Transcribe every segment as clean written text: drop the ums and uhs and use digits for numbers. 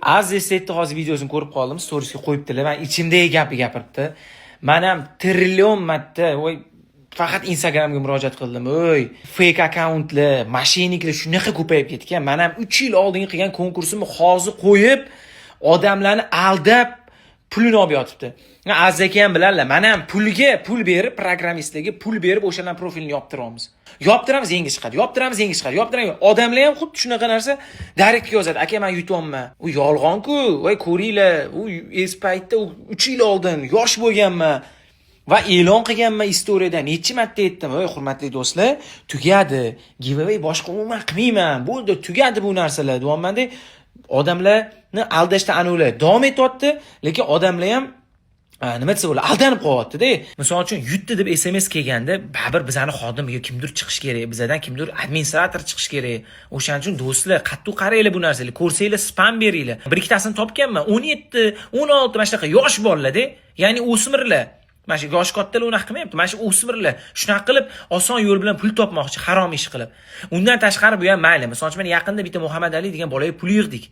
Aziz Estetni hozir videosini ko'rib qoldim, storiesga qo'yibdilar. Man ichimdagi gapni gapiribdi. Man ham trillion marta, voy, faqat Instagramga murojaat qildim. Oy, fake akkauntlar, мошенник lar shunaqa ko'payib ketgan. Man ham 3 yil oldin qilgan konkursimni hozir qo'yib, odamlarni aldab pulini olib yotibdi. Aziz aka ham biladilar. Man ham pulga pul berib, programmistlarga pul berib, o'shalarning profilini yoptiramiz. Yoptiramiz, yangi chiqadi. Yoptiramiz, yangi chiqadi. Yoptiramiz. Odamlar ham xuddi shunaqa narsa direktga yozadi. "Aka, men yutyapman." U yolg'on-ku. Voy, ko'ringlar. U es paytda u 3 yil oldin yosh bo'lganman. Va e'lon qilganman istoriyada, necha marta aytdim: "Ey, hurmatli do'stlar, tugadi. Giveaway boshqa umuman qilmayman. Bo'ldi, tugadi bu narsalar", deyapman-da. Odamlarni aldashda anavilar davom etyapti, lekin odamlar ham nima desa bo'ladi, aldanib qolyapti-da. Misol uchun, yutdi deb SMS kelganda, baribir bizani xodim yo kimdir chiqishi kerak, bizadan kimdir administrator chiqishi kerak. O'shaning uchun, do'stlar, qattiq qaranglar bu narsalarga, ko'rsanglar, spam beringlar. Bir ikkitasini topganman, 17, 16, mana shunaqa yosh bolalarda, ya'ni o'smirlar. Mana shu yoshi kattalar unaqa qilmayapti. Mana shu o'smirlar shunaqa qilib oson yo'l bilan pul topmoqchi, harom ish qilib. Undan tashqari bu ham mayli. Misol uchun, mana yaqinda bitta Muhammad Ali degan bolaga pul yig'dik.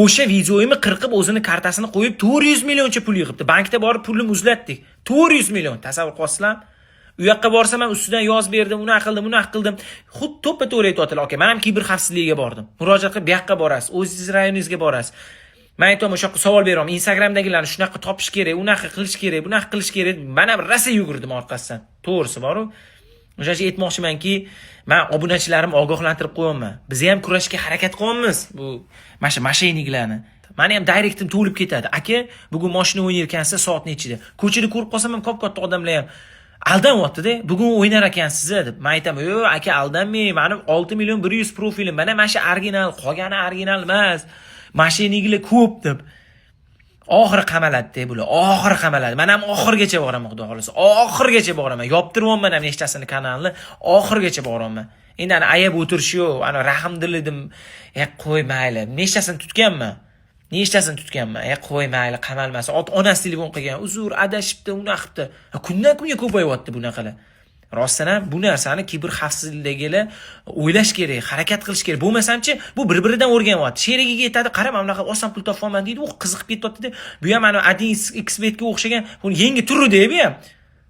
O'sha videoyimni qirqib, o'zini kartasini qo'yib 400 millioncha pul yig'ibdi. Bankda borib pulni muzlatdik. 400 million, tasavvur qilyapsizlarmi? U yoqqa borsam ham ustidan yozib berdim, unaqa qildim, unaqa qildim. Xuddi to'ppa to'g'ri aytyaptilar. Aka, men ham kiber xavfsizligiga bordim. Murojaat qilib, bu yoqqa borasiz, o'zingiz rayoningizga borasiz. Men aytaman, o'sha yoqqa savol beraman. Instagramdagilarni shunaqa topish kerak, unaqa qilish kerak, bunaqa qilish kerak. Men ham rosa yugurdim orqasidan. To'g'risi bor-u. O'shaning uchun aytmoqchimanki, men obunachilarimni ogohlantirib qo'yapman. Biz ham kurashga harakat qilyapmiz bu mana shu мошенник larni. Mani ham direktim to'lib ketadi. "Aka, bugun mashina o'ynayotgansiz, soat nechida?" Ko'chada ko'rib qolsam ham kop-katta odamlar ham aldanyapti-da. "Bugun o'ynar ekansiz", deb. Men aytaman: "Yo'q, aka, aldanmang. Mani 6 million 100 profilim. Mana shu original, qolgani original emas. Мошенник lar ko'p", deb. Oxiri qamaladida bular. Oxiri qamaladi. Men ham oxirigacha boraman, xudo xohlasa. Oxirigacha boraman. Yoptiryapman ham nechtasini kanalni. Oxirigacha boraman. Endi ana ayab o'tirish yo'q. Ana rahmdil edim. E, qo'y, mayli. Nechtasini tutganman. Nechtasini tutganman. E, qo'y, mayli, qamalmasin. Ota onasi telefon qilgan. "Uzr, adashibdi, unaqa qilibdi." Kundan kunga ko'payyapti bunaqalar. Rostdan ham bu narsani kiber xavfsizlikdagilar o'ylash kerak, harakat qilish kerak. Bo'lmasamchi, bu bir-biridan o'rganyapti. Sherigiga aytadi: "Qara, mana bunaqa oson pul topyapman", deydi. U qiziqib ketyapti-da. Bu ham mana 1xBetga o'xshagan, buni yangi turi deb bu ham.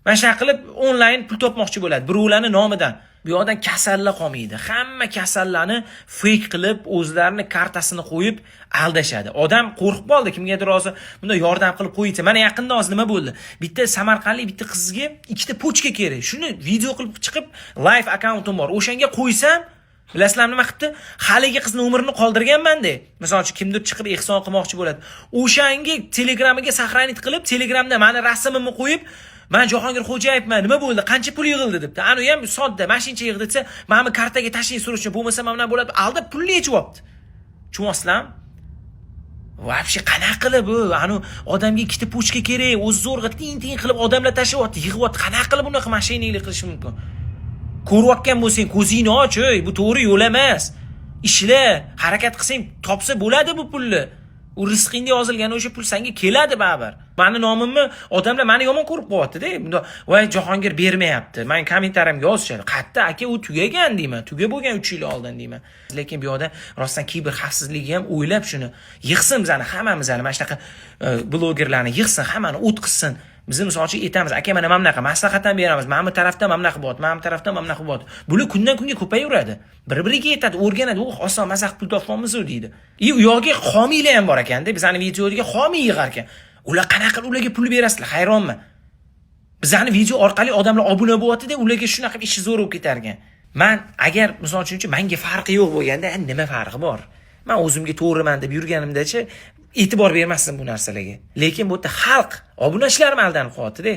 Mana shunaqa qilib onlayn pul topmoqchi bo'ladi birovlarning nomidan. Bu yoqdan kasallar qolmaydi. Hamma kasallarni fake qilib, o'zlarini kartasini qo'yib aldashadi. Odam qo'rqib qoldi, kimgadir hozir bunday yordam qilib qo'ysa. Mana yaqinda hozir nima bo'ldi? Bitta samarqandlik bitta qizga ikkita почка kerak. Shuni video qilib chiqib, live akkauntim bor. O'shanga qo'ysam, bilasizlar nima qilibdi? Haligi qiz nomerini qoldirganman-da. Misol uchun, kimdir chiqib ehson qilmoqchi bo'ladi. O'shanga Telegramiga сохранить qilib, Telegramda mani rasmimni qo'yib, "Man Jahongir Xo'jayevman, nima bo'ldi? Qancha pul yig'ildi?" debdi. Anu ham sodda, mashincha yig'di desa, "Mana bu kartaga tashlang срочно, bo'lmasa mana bunaqa bo'ladi." Aldab pulni yechib olibdi. Tushunyapsizlarmi? Вообще qanaqa qilib bu? Anu odamga ikkita почка kerak, o'zi zo'rg'a tiyin-tiyin qilib odamlar tashlayapti, yig'yapti. Qanaqa qilib bunaqa мошенник lik qilish mumkin? Ko'rayotgan bo'lsang, ko'zingni och, ey, bu to'g'ri yo'l emas. Ishla, harakat qilsang, topsa bo'ladi bu pulni. U rizqingda yozilgan o'sha pul senga keladi baribir. Mani nomimni odamlar mani yomon ko'rib qo'yapti-da. Bunda "Voy, Jahongir bermayapti." Men kommentariyamga yozishadi. "Qayerda, aka, u tugagan", deyman. "Tugab bo'lgan 3 yil oldin", deyman. Lekin bu yoqda rostdan kiber xavfsizligi ham o'ylab shuni yig'sin bizani, hammamizni, mana shunaqa blogerlarni yig'sin, hammani o'tqizsin. Biz misol uchun aytamiz: "Aka, mana bunaqa maslahat ham beramiz. Mana bu tarafdan mana bunaqa bo'lyapti, mana bu tarafdan mana bunaqa bo'lyapti." Bular kundan kunga ko'payaveradi. Bir-biriga aytadi, o'rganadi. "Oh, oson maza qilib pul topyapmiz-u", deydi. И u yoqga homiylar ham bor ekanda, bizani videodagi homiy yig'ar ekan. Ular qanaqa qilib ularga pul berasizlar, hayronman. Bizani video orqali odamlar obuna bo'lyapti-da, ularga shunaqa qilib ishi zo'r bo'lib ketar ekan. Man agar misol uchun menga farqi yo'q bo'lganda, nima farqi bor? Man o'zimga to'g'riman deb yurganimdachi, e'tibor bermasdim bu narsalarga. Lekin bu yerda xalq, obunachilarim aldanib qolyapti-da.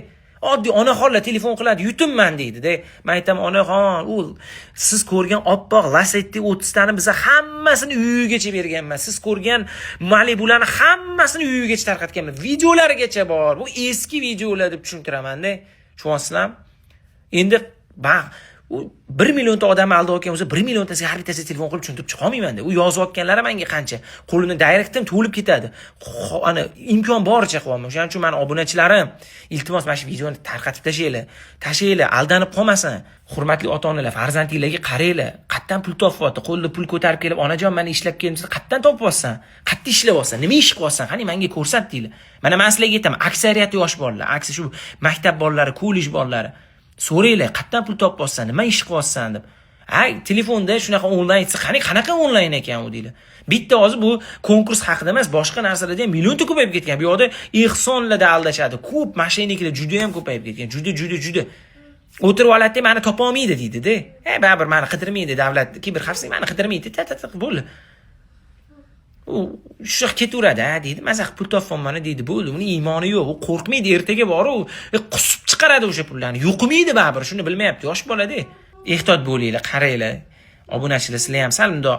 Oddiy onaxonlar telefon qiladi, "Yutimman", deydi-da. Men aytaman: "Onaxon, u siz ko'rgan oppoq Lacetti 30 tani biza hammasini uyigacha berganman. Siz ko'rgan Malibularni hammasini uyigacha tarqatganman. Videolarigacha bor. Bu eski videolar", deb tushuntiraman-da. Tushunyapsizlarmi? Endi U 1 millionta odamni aldayotgan bo'lsa, 1 milliontasiga har bittasiga telefon qilib tushuntirib chiqolmayman-da. U yozayotganlari menga qancha? Qo'limda direktim to'lib ketadi. Ana imkon boricha qilyapman. O'shaning uchun mani obunachilarim, iltimos, mana shu videoni tarqatib tashlanglar. Tashlanglar, aldanib qolmasin. Hurmatli ota-onalar, farzandinglarga qaranglar. Qayerdan pul topyapti? Qo'lida pul ko'tarib kelib, "Onajon, mana ishlab keldim" desa, qayerdan topyapsan? Qayerda ishlayapsan? Nima ish qilyapsan? Qani, menga ko'rsat deylar. Mana men sizlarga aytaman, aksariyati yosh bolalar, aksi shu maktab bolalari, kollej bolalari. So'ranglar, qayerdan pul topyapsan, nima ish qilyapsan deb. Ha, telefonda shunaqa onlayn desa, qani, qanaqa onlayn ekan u deylar. Bitta hozir bu konkurs haqida emas, boshqa narsalarda ham millionta ko'payib ketgan. Bu yoqda ehsonlarda aldashadi. Ko'p мошенник lar juda ham ko'payib ketgan. Juda, juda, juda. O'tirib oladi, mani topolmaydi deydi-da. E, baribir mani qidirmaydi davlat, kiber xavfsizlik mani qidirmaydi. Ta ta ta bo'ldi. U shu ketaveradi, ha deydi, maza qilib pul topyapman deydi, bo'ldi. Uni iymoni yo'q, u qo'rqmaydi, ertaga borib u qusib chiqaradi o'sha pullarni. Yuqmaydi baribir, shuni bilmayapti, yosh bolada. Ehtiyot bo'linglar, qaranglar. Obunachilar, sizlar ham sal bundoq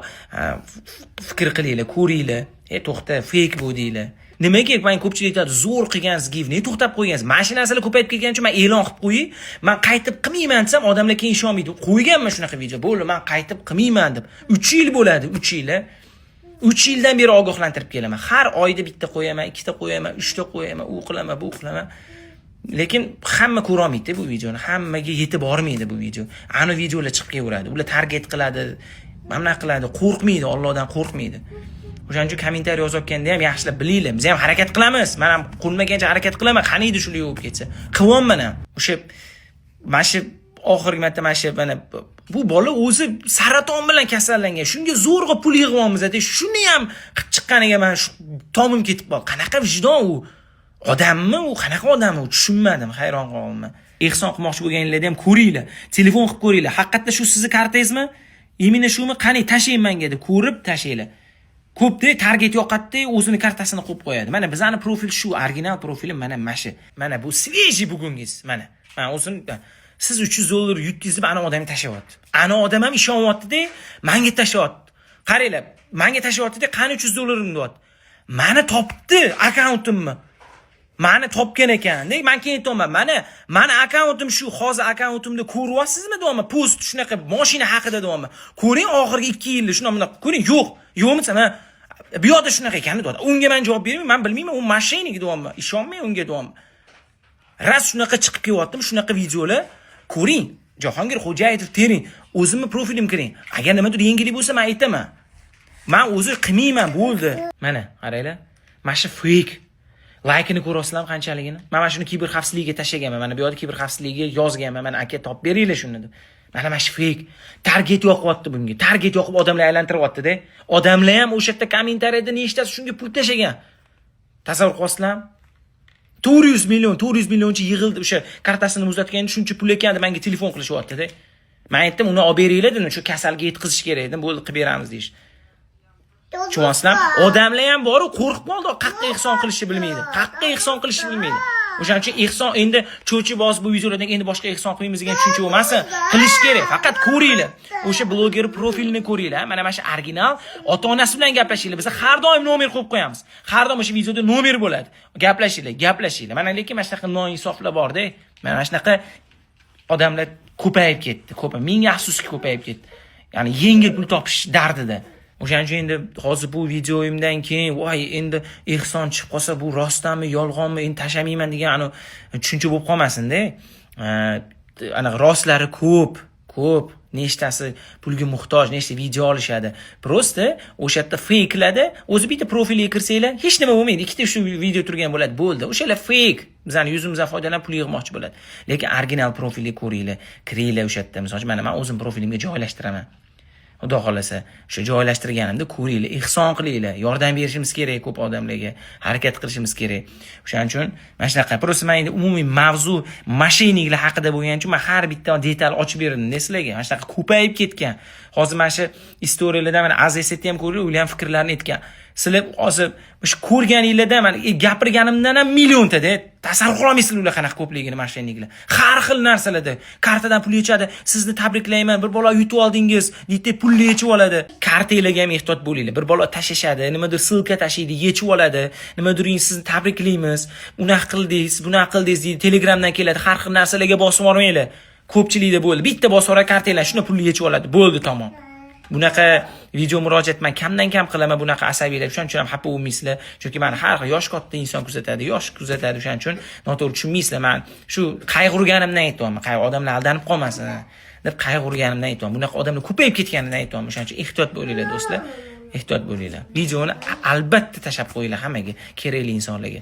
fikr qilinglar, ko'ringlar. E, to'xta, fake bu deylar. Nimaga man ko'pchilik aytadi, zo'r qilgansiz, give, nega to'xtab qo'ygansiz? Mana shu narsalar ko'payib ketgani uchun men e'lon qilib qo'yay, man qaytib qilmayman desam, odamlar keyin ishonmaydi. Qo'yganman shunaqa video, bo'ldi, man qaytib qilmayman deb. 3 yil bo'ladi, 3 yil. 3 yildan beri ogohlantirib kelaman. Har oyda bitta qo'yaman, ikkita qo'yaman, uchta qo'yaman, u qilaman, bu qilaman. Lekin hamma ko'ra olmaydi bu videoni, hammaga yetib bormaydi bu video. Ani videolar chiqib kelaveradi. Ular target qiladi, mana bunaqa qiladi, qo'rqmaydi, Allohdan qo'rqmaydi. O'shaning uchun kommentariy yozayotganda ham yaxshilab bilinglar. Biz ham harakat qilamiz. Men ham qo'lmagancha harakat qilaman. Qaniydi shular bo'lib ketsa. Qilyapman ham. O'sha mana shu oxirgi marta mana shu mana bu bola o'zi saraton bilan kasallangan. Shunga zo'rg'a pul yig'yapmiz. Shuni ham qilib chiqqaniga man shu tomim ketib qoldi. Qanaqa vijdon u? Odammi u? Qanaqa odam u? Tushunmadim, hayron qoldim. Ehson qilmoqchi bo'lganinglarda ham ko'ringlar. Telefon qilib ko'ringlar. Haqiqatda shu sizni kartangizmi? Именно shumi? Qani, tashlang menga deb ko'rib tashlanglar. Ko'pda target yoqadida, o'zini kartasini qo'yib qo'yadi. Mana bizani profil shu, original profilim mana shu. Mana bu свежий bugungiz. Mana. Mana o'zim siz 300 dollar yutdingiz deb ana odamga tashlayapti. Ana odam ham ishonyapti-da, menga tashlayapti. Qaranglar, menga tashlayapti-da, qani 300 dollarim deyapti. Mani topdi akkauntimni. Mani topgan ekan. Man keyin aytyapman, mana akkauntim shu, hozir akkauntimda ko'ryapsizmi deyapman. Post shunaqa mashina haqida deyapman. Ko'ring oxirgi 2 yilda shuni bunaqa ko'ring, yo'q. Yo'qmi desam, bu yoqda shunaqa ekan deyapti. Unga men javob bermayman, man bilmayman, u мошенник deyapman. Ishonmang unga deyapman. Ras shunaqa chiqib kelyaptimi, shunaqa videolar ko'ring. Jahongir Xo'jayev tering, o'zimni profilim kiring. Agar nimadir yangilik bo'lsa, men aytaman. Men o'zi qilmayman, bo'ldi. Mana, qaranglar. Mana shu fake. Laykini ko'ryapsizlarmi qanchaligini? Men mana shuni kiber xavfsizligiga tashlaganman. Mana bu yoqda kiber xavfsizligiga yozganman. Mana aka, topib beringlar shuni deb. Mana shu fake. Target yoqyapti bunga. Target yoqib odamlar aylantiryapti-da. Odamlar ham o'sha yerda kommentariyada nechtasi shunga pul tashlagan. Tasavvur qilyapsizlarmi? 400 million, 400 millioncha yig'ildi o'sha kartasini muzlatganda shuncha pul ekan deb menga telefon qilishyapti-da. Men aytdim, uni olib beringlar dedim, shu kasalga yetkazish kerak dedim, bo'ldi, qilib beramiz deyish. Tushunyapsizlarmi? Odamlar ham bor-u, qo'rqib qoldi, qayerqa ehson qilishni bilmaydi. Qayerqa ehson qilishni bilmaydi. O'shaning uchun ehson endi cho'chib bosib bu videolardan endi boshqa ehson qilmaymiz degan tushuncha bo'lmasin. Qilish kerak. Faqat ko'ringlar. O'sha bloger profilini ko'ringlar. Mana shu original ota-onasi bilan gaplashinglar. Biz har doim nomer qo'yib qo'yamiz. Har doim o'sha videoda nomer bo'ladi. Gaplashinglar, gaplashinglar. Mana lekin mana shunaqa noinsoflar bor-da. Mana shunaqa odamlar ko'payib ketdi. Ko'p. Ming afsuski ko'payib ketdi. Ya'ni yengil pul topish dardida. O'shaning uchun endi hozir bu videoyimdan keyin voy endi ehson chiqib qolsa bu rostdanmi, yolg'onmi, endi tashlamayman degan anu tushuncha bo'lib qolmasin-da. Anaqa rostlari ko'p, ko'p. Nechtasi pulga muhtoj, nechta video olishadi. Просто o'sha yerda fakelarda o'zi bitta profiliga kirsanglar, hech nima bo'lmaydi. Ikkita shu video turgan bo'ladi, bo'ldi. O'shalar fake. Bizani yuzimizdan foydalanib pul yig'moqchi bo'ladi. Lekin original profilga ko'ringlar, kiringlar o'sha yerda. Misol uchun, mana men o'zim profilimga joylashtiraman. Xudo xohlasa, o'sha joylashtirganimda ko'ringlar, ehson qilinglar, yordam berishimiz kerak ko'p odamlarga, harakat qilishimiz kerak. O'shaning uchun mana shunaqa. Просто men endi umumiy mavzu мошенник lar haqida bo'lgani uchun men har bitta detal ochib berdim sizlarga. Mana shunaqa ko'payib ketgan. Hozir mana shu istoriyalarda mana AZST ham ko'ringlar, ular ham fikrlarini aytgan. Sizlar hozir o'sha ko'rganinglarda mana gapirganimdan ham milliontada tasavvur qilolmaysizlar ular qanaqa ko'pligini мошенник lar. Har xil narsalarda kartadan pul yechadi. Sizni tabriklayman, bir bola yutib oldingiz, deydi, pulni yechib oladi. Kartanglarga ham ehtiyot bo'linglar. Bir bola tashlashadi, nimadir ссылка tashlaydi, yechib oladi. Nimadir sizni tabriklaymiz, unaqa qildingiz, bunaqa qildingiz deydi, Telegramdan keladi, har xil narsalarga bosib yubormanglar. Ko'pchilikda bo'ldi. Bitta bosora kartalar shunda pulni yechib oladi. Bo'ldi, tamom. Bunaqa video murojaat man kamdan kam qilaman, bunaqa asabiylar. O'shaning uchun ham xafa bo'lmaysizlar. Chunki mani har xil yosh katta inson kuzatadi, yosh kuzatadi. O'shaning uchun noto'g'ri tushunmaysizlar. Man shu qayg'urganimdan aytyapman. Odamlar aldanib qolmasin deb qayg'urganimdan aytyapman. Bunaqa odamlar ko'payib ketganidan aytyapman. O'shaning uchun ehtiyot bo'linglar, do'stlar. Ehtiyot bo'linglar. Videoni albatta tashlab qo'yinglar hammaga, kerakli insonlarga.